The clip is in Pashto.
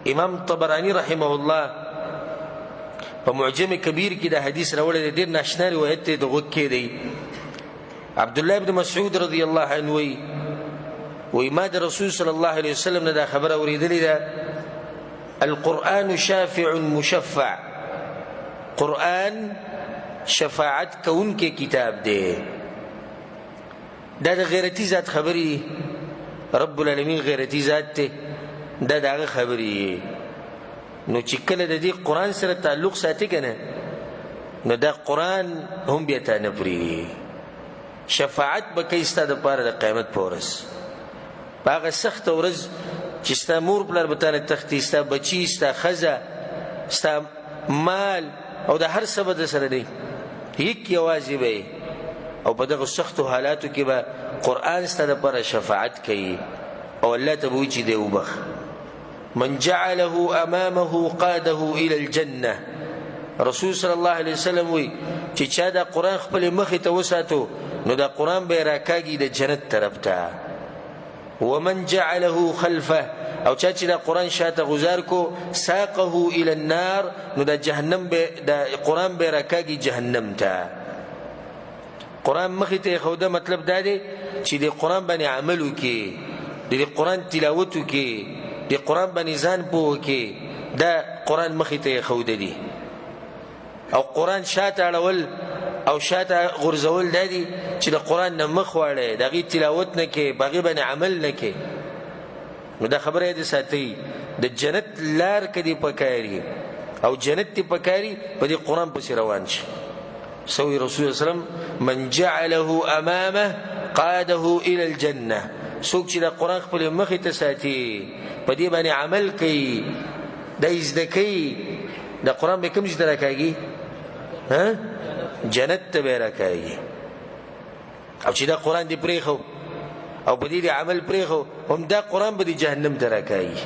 امام طبرانی رحمه الله په معجم کبیر کې دا حدیث راوړی دی، ډېر ناشنا روایت دی، د غوږ کې دی. عبد الله ابن مسعود رضی الله عنه وی، وی ما د رسول صلی الله علیه وسلم نه دا خبره اورېدلې ده، القرآن شافع مشفع، قرآن شفاعت کوونکی کتاب دی. دا د غیرتی ذات خبرې دي، رب العالمین غیرتی ذات دی، دا د هغه خبرې دي. نو چې کله د دې قرآن سره تعلق ساتي که نه، نو دا قرآن هم بیا تا نه پرېږدي. شفاعت به کوي ستا دپاره د قیامت په ورځ، په هغه سخته ورځ چې ستا مور پلار به تا نه تښتي، ستا بچي، ستا ښځه، ستا مال او د هر څه به در سره دی، هیڅ یوازې به یې. او په دغو سختو حالاتو کې به قرآن ستا دپاره شفاعت کوي او الله ته به وایي چې دی وبخښه. من جعله امامه قاده الى الجنه، رسول صلی الله علیه وسلم وی چې چا دا قرآن خپل مخې ته وساتو نو دا قرآن به یې راکاږي د جنت طرف ته. ومن جعله خلفه، او چا چې دا قرآن شاته غزار کو، ساقه الى النار، نو دا جهنم به، دا قرآن به راکاږي جهنم ته. قرآن مخې ته ایښوده مطلب دا دی چې د قرآن باندې عمل وکړي، د دې قرآن تلاوت وکړي، د قرآن باندې ځان پوه کړي، دا قرآن مخې ته ایښوده دي. او قرآن شاته اړول او شاته غورځول دا دي چې د قرآن نه مخ واړوې، د هغې تلاوت نه کوې، په هغې باندې عمل نه کوې. نو دا خبره یې ساتئ، د جنت لار که دې پکاري او جنت دې پکاري، په دې قرآن پسې روان شي. سوي رسول الله صلی الله علیه وسلم من جعله امامه قاده الى الجنه، څوک چې د قرآن خپل مخې ته ساتي، په دې باندې عمل کوي، دا یې زده کوي، د قرآن به کوم ځای ته راکاږي؟ ها، جنت ته به یې راکاږي. او چې دا قرآن دې پرېښو او په دې دې عمل پرېښو، هم دا قرآن به دې جهنم ته راکاږي.